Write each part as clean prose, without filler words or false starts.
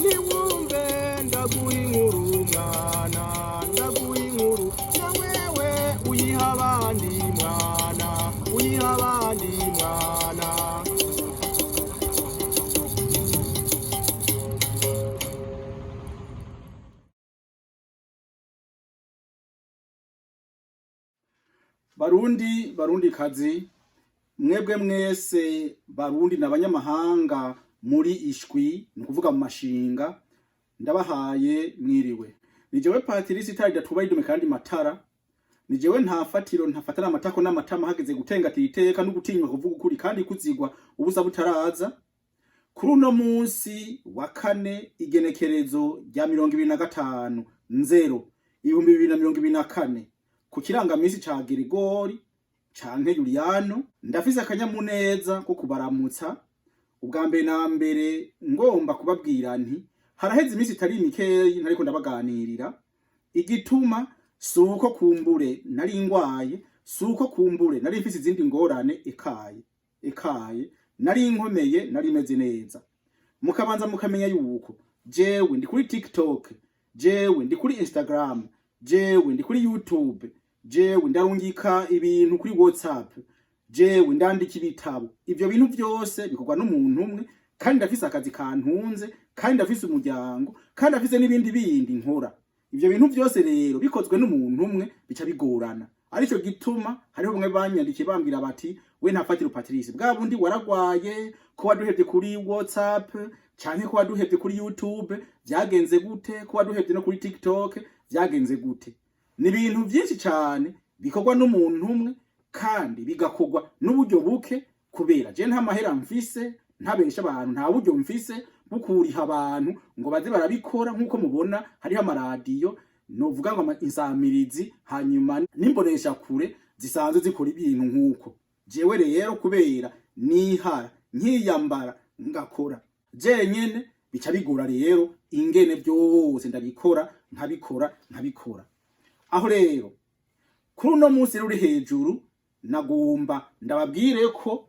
Niwumve ndaguha inkuru mwana, ndaguha inkuru na wewe uyiha abandi mwana, uyiha abandi mwana. Barundi, barundi kazi, mwebwe mwese barundi n'abanyamahanga muri ishwi, ni ukuvuga mu mashinga, ndabahaye mwiriwe. Ni jewe Patrice itari datuba idume kandi matara, ni jewe nta fatiro ntafatana amatako n'amatama hageze gutengatira iteka no gutinywa kuvuga ukuri kandi kuzigwa ubusa butaraza. Kuri uno munsi wa kane, igenekerezo rya 25/0/2024 ku kirangamisi ca Gerigori canke Yuliyano, ndafise akanyamuneza ko kubaramutsa. Ubwa mbere na mbere ngomba kubabwira nti haraheze iminsi itari mikeyi ntariko ndabaganirira. Igituma si uko kumbure nari ngwaye, si uko kumbure nari mfise izindi ngorane, ekaye ekaye, nari nkomeye, nari meze neza. Mukabanza mukamenya yuko jewe ndi kuri TikTok, jewe ndi kuri Instagram, jewe ndi kuri YouTube, jewe ndarungika ibintu kuri WhatsApp, jewe ndandika ibitabo. Ivyo bintu vyose bikorwa n'umuntu umwe, kandi ndafise akazi kantunze, kandi ndafise umuryango, kandi ndafise n'ibindi bindi nkora. Ivyo bintu vyose rero bikozwe n'umuntu umwe bica bigorana. Arico gituma hariho bamwe banyandikiye bambwira bati: "We ntafatiro Patrice, bwa bundi waragwaye, ko waduhevye kuri WhatsApp canke ko waduhevye kuri YouTube, vyagenze gute? Ko waduhevye no kuri TikTok, vyagenze gute?" Ni ibintu vyinshi cane bikorwa n'umuntu umwe kandi bigakorwa n'uburyo buke, kubera je nta mahera mfise, ntabesha abantu, nta buryo mfise bukuriha abantu ngo baze barabikora. Nk'uko mubona hariho amaradiyo, novuga ngo insamirizi, hanyuma n'imbonesha kure zisanzwe zikora ibintu nk'uko. Jewe rero kubera nihara nkiyambara ngakora jenyene, bica bigora rero ingene byose ndabikora, nkabikora nkabikora. Aho rero kuri uno munsi ruri hejuru, nagomba ndababwire ko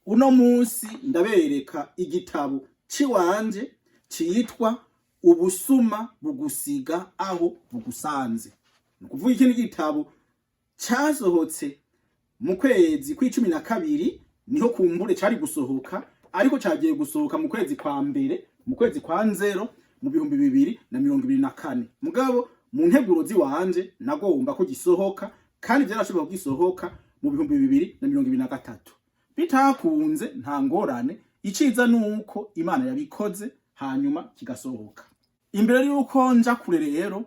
uno munsi ndabereka igitabo ciwanje citwa "Ubusuma bugusiga aho bugusanze". Ni ukuvuga ikindi gitabo casohotse mu kwezi kw'12, niho kumbure cari gusohoka, ariko cagiye gusohoka mu kwezi kwa mbere, mu kwezi kwa nzero mu 2024. Mugabo mu nteguro ziwanje nagomba ko gisohoka, kandi vyarashoboka ko gisohoka mu 2023. Bitakunze, nta ngorane, iciza nuko Imana yabikoze hanyuma kigasohoka. Imbere yuko nja kure rero,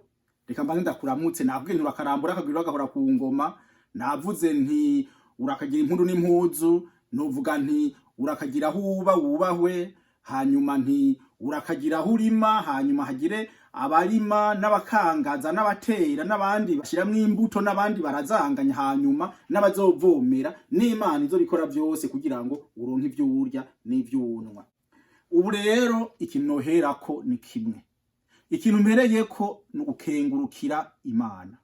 reka mbanze ndakuramutse. Navuge nti urakarambura akagwira agahora ku ngoma. Navuze nti urakagira impundu n'impuzu. Novuga nti urakagira aho uba wubahwe, hanyuma nti urakagira aho urima, hanyuma hagire abarima n'abakangaza n'abatera n'abandi bashiramwo imbuto n'abandi barazanganya, hanyuma n'abazovomera, n'Imana izobikora vyose kugira ngo uronke ivyo urya n'ivyo unwa. Ubu rero ikintu noherako ni kimwe. Ikintu mpereyeko ni ugukengurukira Imana.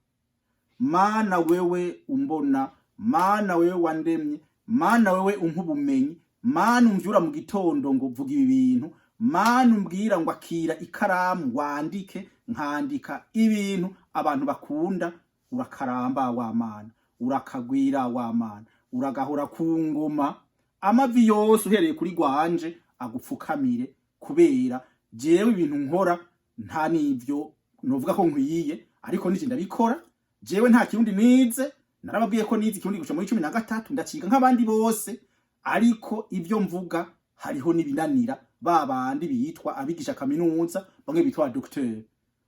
Mana wewe umbona, Mana wewe wandemye, Mana wewe umpa ubumenyi, Mana umvyura mu gitondo ngo vuga ibi bintu, Mana umbwira ngo akira ikaramu wandike, nkandika ibintu abantu bakunda, urakaramba wa Mana, urakagwira wa Mana, uragahora ku ngoma. Amavi yose uhereye kuri gwanje agupfukamire, kubera jewe ibintu nkora nta n'ivyo novuga ko nkwiye, ariko nije ndabikora. Jewe nta kirundi nize, narababwiye ko nize ikirundi guca muri 13, ndaciga nk'abandi bose, ariko ivyo mvuga hariho n'ibinanira ba bandi bitwa abigisha kaminuza, bamwe bitwa docteur.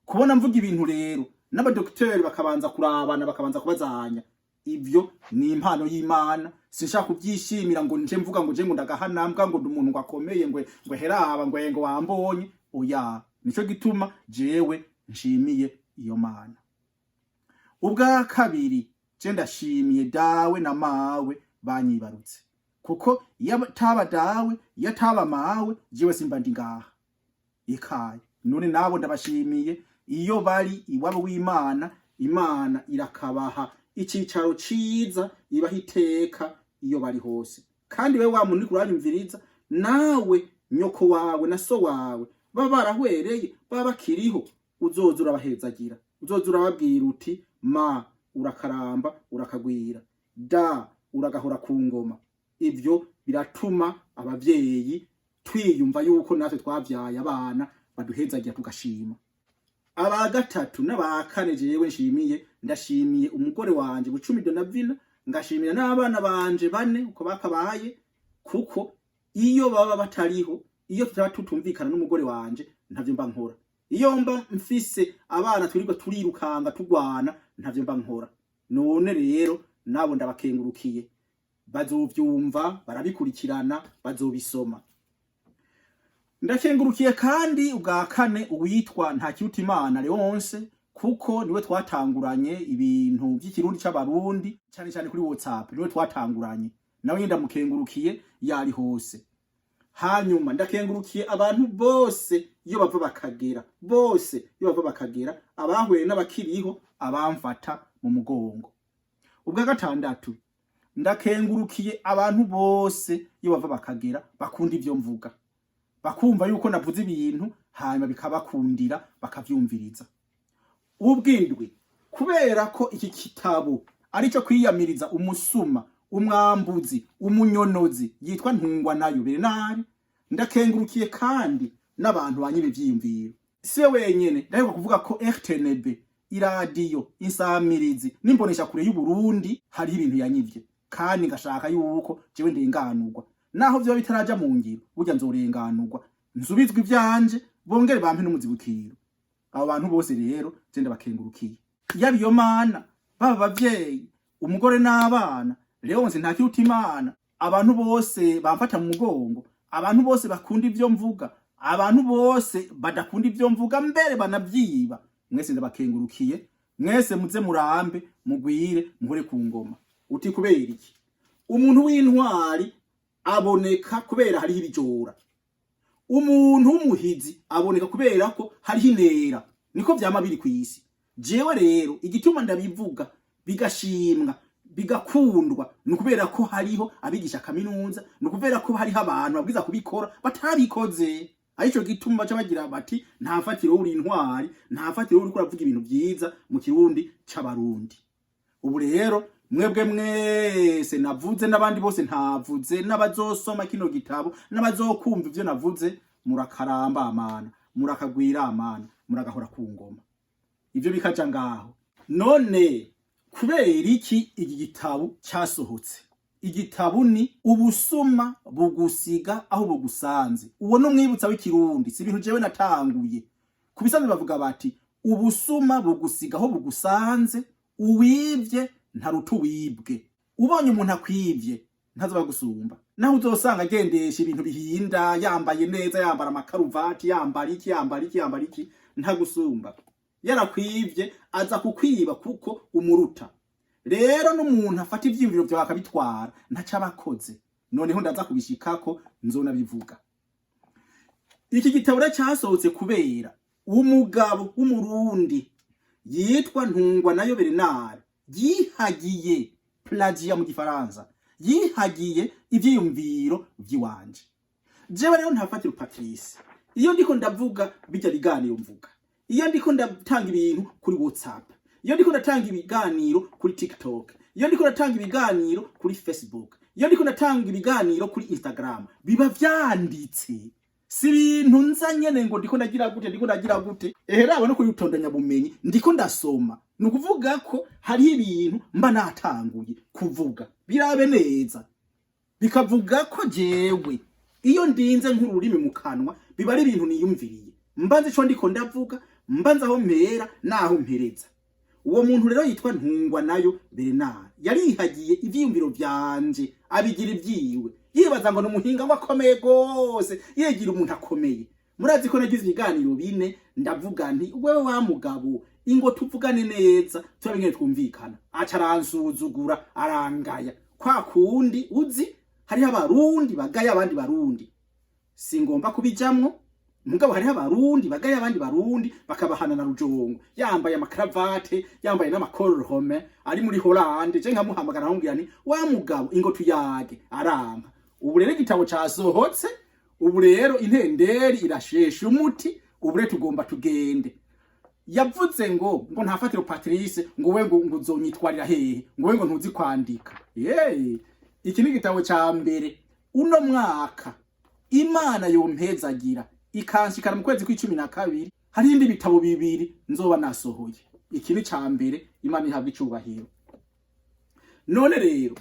Kubona mvuga ibintu rero n'abadokiteri bakabanza kurabana, bakabanza kubazanya, ivyo ni impano y'Imana. Sinshaka kubyishimira ngo nje mvuga ngo je ngo ndagahanambwa, ngo ndi umuntu ngo akomeye, ngo heraba ngo wambonye, oya. Nico gituma jewe nshimiye iyo Mana. Ubwa kabiri, je ndashimiye dawe na mawe banyibarutse, kuko iyo ataba dawe, iyo ataba mawe, jewe simba ndi ngaha. Ikaye none nabo ndabashimiye iyo bari iwabo w'Imana. Imana irakabaha icicaro ciza, ibaha iteka iyo bari hose. Kandi wewe wa muntu uriko uranyumviriza, nawe nyoko wawe na so wawe Baba barahwereye, baba bakiriho, uzoza urabahezagira, uzoza urababwira uti: "Ma urakaramba, urakagwira, da uragahora ku ngoma." Ivyo biratuma abavyeyi twiyumva yuko natwe twavyaye abana baduhezagira, tugashima. Aba gatatu n'aba kane jewe nshimiye, ndashimiye umugore wanje Bucumi Donavina, ngashimira n'abana banje bane uko bakabaye, kuko iyo baba batariho, iyo tutaba tutumvikana n'umugore wanje, ntavyo mba nkora. Iyo mba mfise abana twirirwa turirukanga tugwana, ntavyo mba nkora. None rero nabo ndabakengurukiye, bazovyumva, barabikurikirana, bazobisoma. Ndakengurukiye kandi ubwa kane uwitwa Ntakirutimana Leonce, kuko niwe twatanguranye ibintu vy'Ikirundi c'Abarundi, cane cane kuri WhatsApp, niwe twatanguranye. Nawe nyene ndamukengurukiye yari hose. Hanyuma ndakengurukiye abantu bose iyo bava bakagera, bose iyo bava bakagera, abahuye n'abakiriho, abamfata mu mugongo. Ubwa gatandatu, ndakengurukiye abantu bose iyo bava bakagera bakunda ivyo mvuga, bakumva yuko navuze ibintu hanyuma bikabakundira, bakavyumviriza. Ubwindwi, kubera ko iki kitabo arico kwiyamiriza umusuma, umwambuzi, umunyonozi yitwa Ntungwa nayo Bernard, ndakengurukiye kandi n'abantu banyira ivyiyumviro. Siwe wenyene, ndaheruka kuvuga ko RTNB, iradiyo insamirizi n'imbonesha kure y'u Burundi, hariho ibintu yanyivye, kandi ngashaka yuko jewe ndenganurwa. Naho vyoba bitaraja mu ngiro, burya nzorenganurwa, nsubizwe ivyanje, bongere bampe n'umuzibukiro. Abo bantu bose rero je ndabakengurukiye, yaba iyo mana, baba abavyeyi, umugore n'abana, Leonce Ntakirutimana, abantu bose bamfata mu mugongo, abantu bose bakunda ivyo mvuga, abantu bose badakunda ivyo mvuga, mbere banavyiba, mwese ndabakengurukiye. Mwese muze murambe, mugwire, muhore ku ngoma. Uti kubera iki? Umuntu w'intwari aboneka kubera hariho ibijora, umuntu w'umuhizi aboneka kubera ko hariho intera. Niko vyama biri kw'isi. Jewe rero igituma ndabivuga bigashimwa, bigakundwa, ni ukubera ko hariho abigisha kaminuza, ni ukubera ko hariho abantu babwiza kubikora batabikoze. Arico gituma baca bagira bati: "Nta fatiro, uri intwari, nta fatiro, uriko uravuga ibintu vyiza mu Kirundi c'Abarundi." Ubu rero mwebwe mwese navuze, n'abandi bose ntavuze, n'abazosoma kino gitabo, n'abazokumva ivyo navuze, murakaramba amana, murakagwira amana, muragahora ku ngoma. Ivyo bikaja ngaho. None kubera iki iki gitabo cyasohotse? Igitabo ni "Ubusuma bugusiga aho bugusanze". Uwo ni umwibutsa w'Ikirundi, si ibintu jewe natanguye. Ku bisanzwe bavuga bati: "Ubusuma bugusiga aho bugusanze, uwivye ntaruta uwibwe." Ubonye umuntu akwivye, ntazoba gusumba, naho uzosanga agendesha ibintu bihinda, yambaye neza, yambara amakaruvati, yambara iki, yambara iki, yambara iki, ntagusumba. Yarakwivye, aza kukwiba kuko umuruta. Rero n'umuntu afata ivyiyumviro vyawe akabitwara, ntaco aba akoze. Noneho ndaza kubishikako, nzonabivuga. Iki gitabo rero cyasohotse kubera umugabo w'Umurundi yitwa Ntungwa nayo Bernard yihagiye, plagiat mu Gifaransa, yihagiye ivyiyumviro vy'iwanje. Jewe rero Ntafatiro Patrice, iyo ndiko ndavuga bijya biganiro mvuga, iyo ndiko ndatanga ibintu kuri WhatsApp, iyo ndiko ndatanga ibiganiro kuri TikTok, iyo ndiko ndatanga ibiganiro kuri Facebook, iyo ndiko ndatanga ibiganiro kuri Instagram, biba vyanditse. Si ibintu nza nyene ngo ndiko ndagira gute, ndiko ndagira gute. Ehe, raba no kuri rutondanya bumenyi ndiko ndasoma. Ni ukuvuga ko hariho ibintu mba natanguye kuvuga, birabe neza, bikavuga ko jewe iyo ndinze nk'ururimi mu kanwa, biba ari ibintu niyumviriye, mba nzi ico ndiko ndavuga, mba nzi aho mpera n'aho mpereza. Uwo muntu rero yitwa Ntungwa nayo Bernard yarihagiye ivyiyumviro vyanje, abigira ivyiwe, yibaza ngo ni umuhinga ngo akomeye gose, yegira umuntu akomeye. Murazi ko nagize ibiganiro bine, ndavuga nti: "Wewe wa mugabo, ingo tuvugane neza, turabe ingene twumvikana." Aca aransuzugura, arangaya. Kwa kundi uzi hariho Abarundi bagaya abandi Barundi, singomba kubijamwo, mugabo hariho Abarundi bagaya abandi Barundi, bakabahana na rujongo, yambaye amakaravate, yambaye n'amakororome, ari muri Holande. Je nkamuhamagara, nkamubwira nti: "Wa mugabo, ingo tuyage." Aranka. Ubu rero igitabo casohotse. Ubu rero intenderi irashesha umuti. Ubu rero tugomba tugende. Yavuze ngo ntafatiro Patrice, ngo we ngo uzonyitwarira hehe, ngo we ngo ntuzi kwandika. Yeee, iki ni igitabo ca mbere. Uno mwaka Imana yompezagira ikanshikana mu kwezi kw'12, hari ibindi bitabo bibiri nzoba nasohoye. Iki ni ca mbere. Imana ihabwa icubahiro. None rero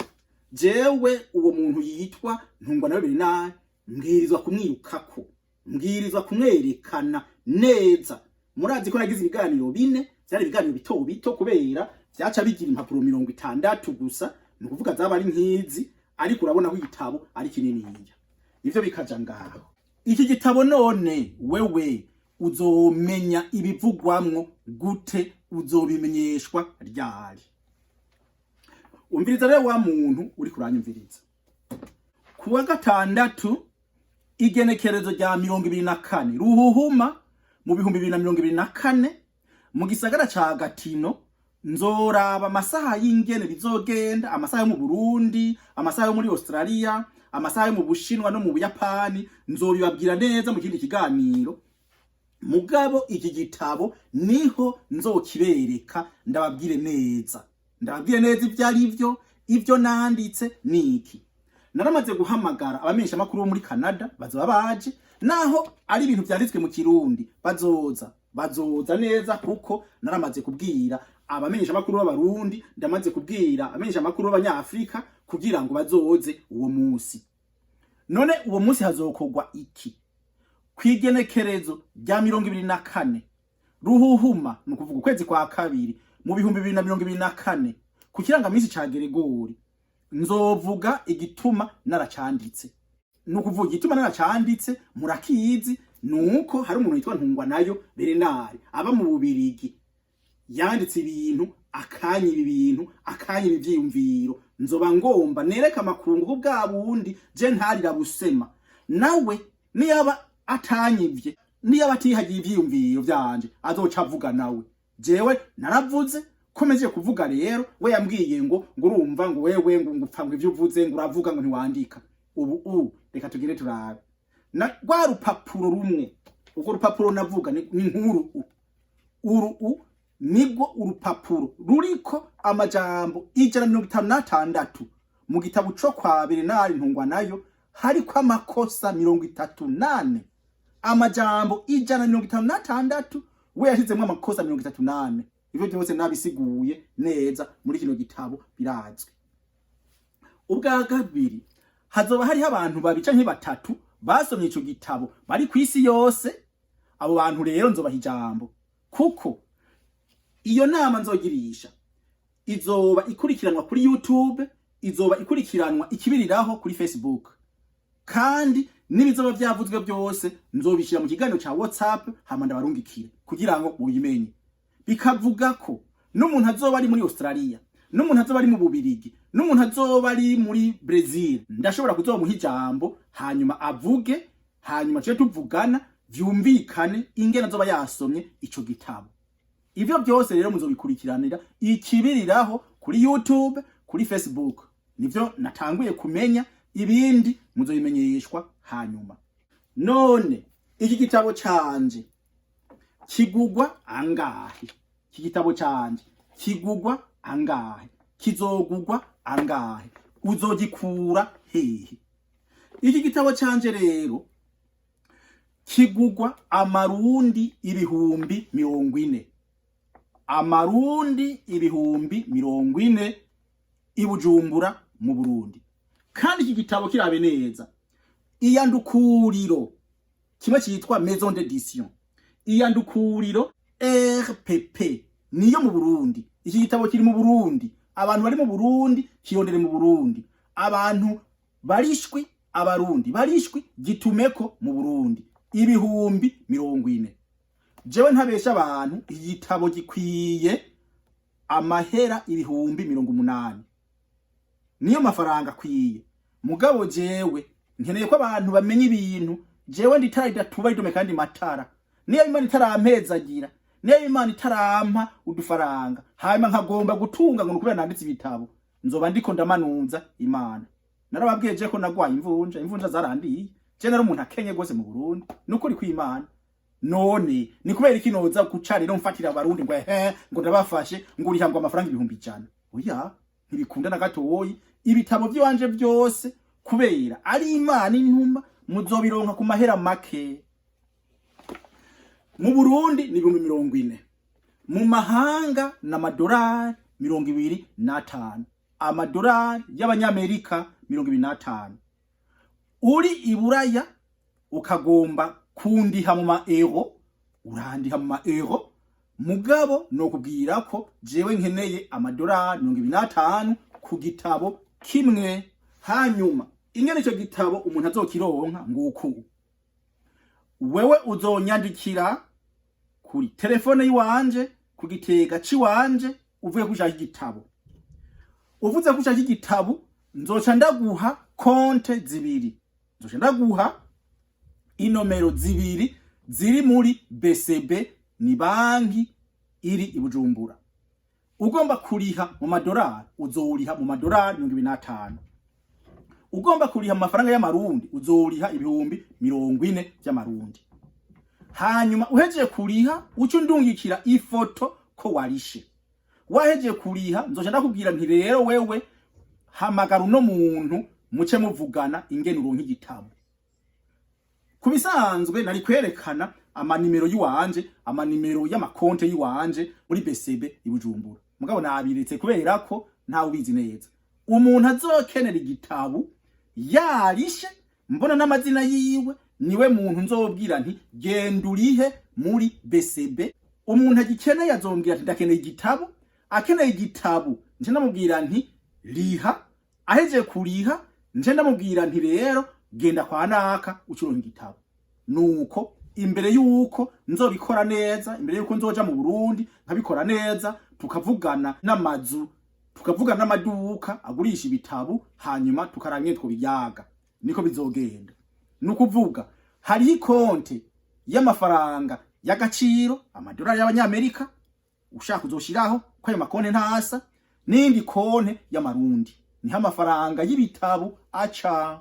jewe uwo muntu yitwa Ntungwa nawe Bernard, mbwirizwa kumwirukako, mbwirizwa kumwerekana neza. Murazi ko nagize ibiganiro bine, byari ibiganiro bito bito kubera byaca bigira impapuro 60 gusa, ni ukuvuga zaba ari nkizi, ariko urabona ko igitabo ari kininiya, ivyo bikaja ngaho. Iki gitabo none wewe uzomenya ibivugwamwo gute? Uzobimenyeshwa ryari? Umviriza rero, wa muntu uri kuranyumviriza, kuwa gatandatu igenekerezo rya 24 Ruhuhuma mu 2024, mu gisagara ca Gatino, nzoraba amasaha y'ingene bizogenda, amasaha yo mu Burundi, amasaha yo muri Australia, amasaha yo mu Bushinwa no mu Buyapani. Nzobibabwira neza mu kindi kiganiro. Mugabo iki gitabo niho nzokibereka, ndababwire neza, ndababwire neza ibyo ari byo. Ibyo nanditse niki? Naramaze guhamagara abamenyesha makuru bo muri Canada, bazoba baje, naho ari ibintu vyanditswe mu Kirundi, bazoza neza, kuko naramaze kubwira abamenyesha makuru b'Abarundi, ndamaze kubwira abamenyesha makuru b'Abanyafrika kugira ngo bazoze uwo munsi. None uwo munsi hazokorwa iki? Kwigenekerezo rya 24 Ruhuhuma, ni ukuvuga ukwezi kwa kabiri mu 2024, ku kirangamisi ca Geregori, nzovuga igituma naracanditse. Ni ukuvuga igituma naracanditse murakizi, nuko hari umuntu yitwa Ntungwa nayo Bernard aba mu Bubirigi yanditse ibintu akanyiba, ibintu akanyiba ivyiyumviro. Nzoba ngomba nereka amakungu ko bwa bundi je ntarira busema. Nawe niyaba atanyivye, niyaba atihagiye ivyiyumviro vyanje, azoca avuga nawe. Jewe naravuze komeje kuvuga. Rero we yambwiye ngo urumva ngo wewe ngo ngupfa ngo ivyo uvuze ngo uravuga ngo ntiwandika. Ubu reka tugire turabe na rwa rupapuro rumwe. Urwo rupapuro navuga ni nkuru uru nibwo urupapuro ruriko amajambo 156 mu gitabo co kwa Bernard Ntungwa nayo, hariko amakosa 34. Amajambo 156, we yashizemwo amakosa 34. Ivyo byose nabisiguye neza muri kino gitabo, birazwi. Ubwa kabiri, hazoba hariho abantu babiri canke batatu basomye ico gitabo bari kw'isi yose. Abo bantu rero nzobaha ijambo, kuko iyo nama nzogirisha izoba ikurikiranwa kuri YouTube, izoba ikurikiranwa ikibiriraho kuri Facebook, kandi n'ibizoba vyavuzwe byose nzobishyira mu kiganiro ca WhatsApp, hama ndabarungikire kugira ngo mubimenye. Bikavuga ko n'umuntu azoba ari muri Australia, n'umuntu azoba ari mu Bubirigi, n'umuntu azoba ari muri Brazil, ndashobora kuzomuha ijambo, hanyuma avuge, hanyuma tuje tuvugana, vyumvikane ingene azoba yasomye ico gitabo. Ivyo byose rero muzobikurikiranira ikibiriraho kuri YouTube, kuri Facebook. Nivyo natanguye kumenya, ibindi muzobimenyeshwa hanyuma. None iki gitabo canje kigugwa angahe? Iki gitabo canje kigugwa angahe? Kizogugwa angahe? Uzogikura hehe? Iki gitabo canje rero kigugwa amarundi 40,000, amarundi 40,000 i Bujumbura mu Burundi. Kandi iki gitabo kirabe neza, iyandukuriro kimwe cyitwa Maison d'édition, iyandukuriro RPP niyo mu Burundi. Iki gitabo kiri mu Burundi, abantu bari mu Burundi kirondere mu Burundi, abantu barishwi, Abarundi barishwi, gitumeko mu Burundi, 40,000. Jewe ntabesha abantu, igitabo gikwiye amahera 80,000, niyo mafaranga akwiye. Mugabo jewe nkeneye ko abantu bamenya ibintu. Jewe nditara ridatuba ridome kandi matara. Niyo Imana itarampezagira, niyo Imana itarampa udufaranga, hanyuma nkagomba gutunga ngo nukubera nanditse ibitabo, nzoba ndiko ndamanunza Imana. Narababwiye je ko nagwaye imvunja, imvunja zarandiye. Je nari umuntu akenye gose mu Burundi, nukuri kw'Imana. None ni kubera iki noza guca rero mfatira Abarundi ngo ehe, ngo ndabafashe, ngo uriha ngo amafaranga 100,000? Oya, ntibikunda na gatoyi. Ibitabo vy'iwanje vyose, kubera ari Imana intuma, muzobironka ku mahera make. Mu Burundi ni 40,000, mu mahanga n'amadolari 25, amadolari y'Abanyamerika 25. Uri Iburaya ukagomba kundiha mu ma euro, urandiha mu ma euro, mugabo nokubwira ko jewe nkeneye amadolari 25 ku gitabo kimwe. Hanyuma ingene ico gitabo umuntu azokironka, nguku: wewe uzonyandikira kuri telefone yiwanje ku gitega ciwanje, uvuye ko ushaka igitabo. Uvuze ko ushaka igitabo, nzoca ndaguha konte zibiri, nzoca ndaguha inomero zibiri ziri muri BCB, ni banki iri i Bujumbura. Ugomba kuriha mu madolari, uzoriha mu madolari 25. Ugomba kuriha mu mafaranga y'Amarundi, uzoriha 40,000 vy'Amarundi. Hanyuma uhejeje kuriha, uca undungikira ifoto ko warishe. Wahejeje kuriha, nzoca ndakubwira nti: "Rero wewe hamagara uno muntu, muce muvugana ingene uronka igitabo." Ku bisanzwe nari kwerekana amanimero yiwanje, amanimero y'amakonte yiwanje muri BCB i Bujumbura, mugabo nabiretse kubera ko ntawe ubizi neza. Umuntu azokenera igitabo yarishe, mbona n'amazina yiwe, niwe muntu nzobwira nti: "Genda urihe muri BCB." Umuntu agikeneye azombwira ati: "Ndakeneye igitabo." Akeneye igitabo, nje ndamubwira nti: "Riha." Ahejeje kuriha, nje ndamubwira nti: "Rero genda kwa naka ucuronka igitabo." Nuko imbere yuko nzobikora neza, imbere yuko nzoja mu Burundi nkabikora neza, tukavugana n'amazu, tukavugana n'amaduka agurisha ibitabo, hanyuma tukaraba ingene twobiyaga, niko bizogenda. Ni ukuvuga hariho ikonte y'amafaranga y'agaciro, amadolari y'Abanyamerika, ushaka uzoshiraho ko ayo makonte ntasa, n'indi konte y'Amarundi, niho amafaranga y'ibitabo aca.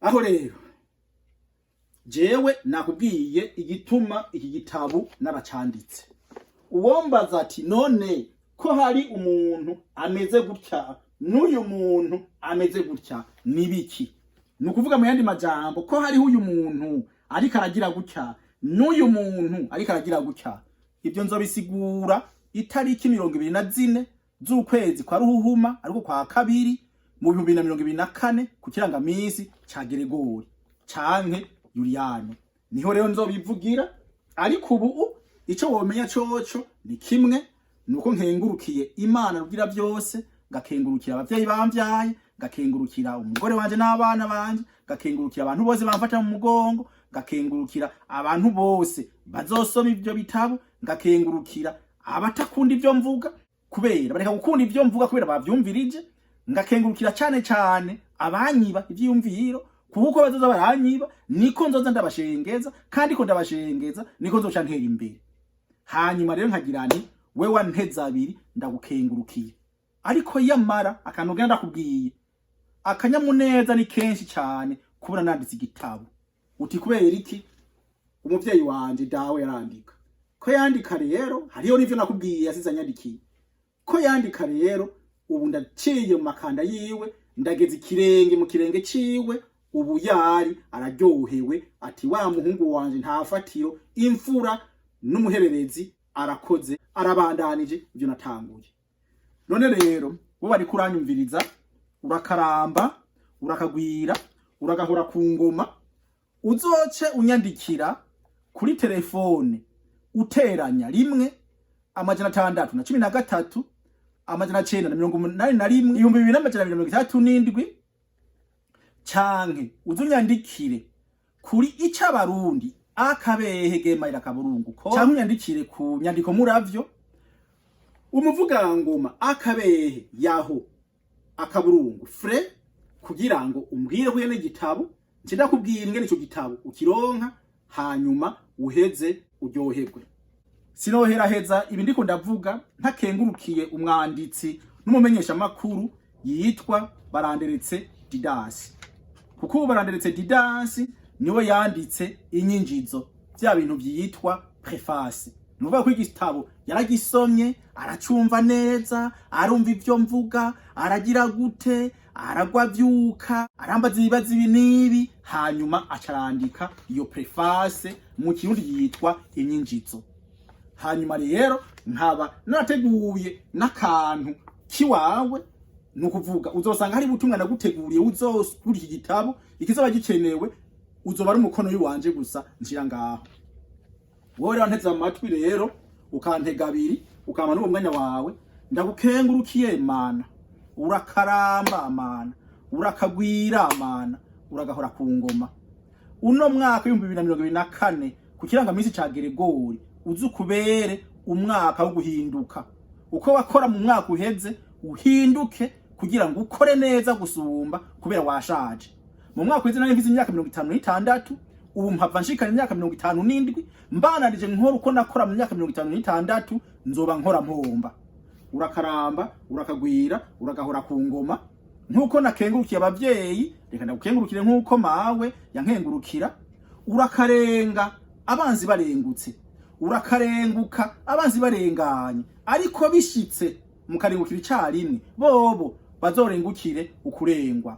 Aho rero jewe nakubwiye igituma iki gitabo naracanditse. Uwombaza ati: "None ko hari umuntu ameze gutya n'uyu muntu ameze gutya, nibiki?" Ni ukuvuga mu yandi majambo, ko hariho uyu muntu ariko aragira gutya n'uyu muntu ariko aragira gutya, ibyo nzobisigura itariki 24 z'ukwezi kwa Ruhuhuma, ariko kwa kabiri, mu 2024, ku kirangamisi ca Geregori canke Yuliyano, niho rero nzobivugira. Ariko ubu ico womenya coco ni kimwe, nuko nkengurukiye Imana Rugira byose, ngakengurukira abavyeyi bamvyaye, ngakengurukira umugore wanje n'abana banje, ngakengurukira abantu bose bamfata mu mugongo, ngakengurukira abantu bose bazosoma ivyo bitabo, ngakengurukira abatakunda ivyo mvuga kubera bareka gukunda ivyo mvuga kubera bavyumvirije, ngakengurukira cane cane abanyiba ivyiyumviro, kuko bazoza baranyiba niko nzoza ndabashengeza, kandi ko ndabashengeza niko nzoca ntera imbere. Hanyuma rero nkagira nti: "We wanteze abiri, ndagukengurukiye." Ariko yamara akantu genda ndakubwiye, akanyamuneza ni kenshi cyane kubona nanditse igitabo. Uti: "Kubera iki?" Umuvyeyi wanje dawe yarandika. Ko yandika rero, hariho n'ivyo nakubwiye yasize anyandikiye. Ko yandika rero, ubu ndaciye mu makanda yiwe, ndageze ikirenge mu kirenge ciwe. Ubu yari araryohewe ati: "Wa muhungu wanje nta fatiro, imfura n'umuhererezi, arakoze, arabandanije ivyo natanguye." None rero bo bariko uranyumviriza, urakaramba, urakagwira, uragahora ku ngoma. Uzoce unyandikira kuri telefone uteranya 1 613 981 2267, canke uzunyandikire kuri icabarundi@gmail.com, canke unyandikire ku nyandiko muravyo umuvugangoma@yahoo.fr, kugira ngo umbwire ko ukeneye igitabo, nce ndakubwira ingene ico gitabo ukironka, hanyuma uheze uryoherwe. Sinoheraheza ibi ndiko ndavuga ntakengurukiye umwanditsi n'umumenyeshamakuru yitwa Baranderetse Didasi, kuko ubu Baranderetse Didasi Niwe yanditse inyinjizo, vya bintu vyitwa préface. Ni ukuvuga ko igitabo yaragisomye, aracumva neza, arumva ivyo mvuga, aragira gute, aragwa avyuka, arambaza ibibazo ibi n'ibi, hanyuma acarandika iyo préface, mu Kirundi yitwa inyinjizo. Hanyuma rero nkaba nateguye n'akantu kiwawe. Ni ukuvuga uzosanga hari ubutumwa naguteguriye. Uzogura iki gitabo, ikizoba gikenewe uzoba ari umukono w'iwanje gusa nshira ngaho. Wowe rero nteze amatwi rero, ukantega abiri, ukampa n'uwo mwanya wawe, ndagukengurukiye. Mana, urakaramba. Mana, urakagwira. Mana, uragahora ku ngoma. Uno mwaka w'2024 ku kirangamisi ca Geregori uze ukubere umwaka wo guhinduka. Uko wakora mu mwaka uheze, uhinduke kugira ngo ukore neza gusumba, kubera washaje. Mu mwaka uheze nari mfise imyaka 56, ubu mpava nshikana imyaka 57. Mbananije nkora uko nakora mu myaka 56, nzoba nkora mpomba. Urakaramba, urakagwira, uragahora ku ngoma. Nk'uko nakengurukiye abavyeyi, reka ndagukengurukire nk'uko mawe yankengurukira. Urakarenga abanzi barengutse, urakarenguka abanzi barenganye, ariko bishitse mukarengukira icarimwe, bobo bazorengukire ukurengwa.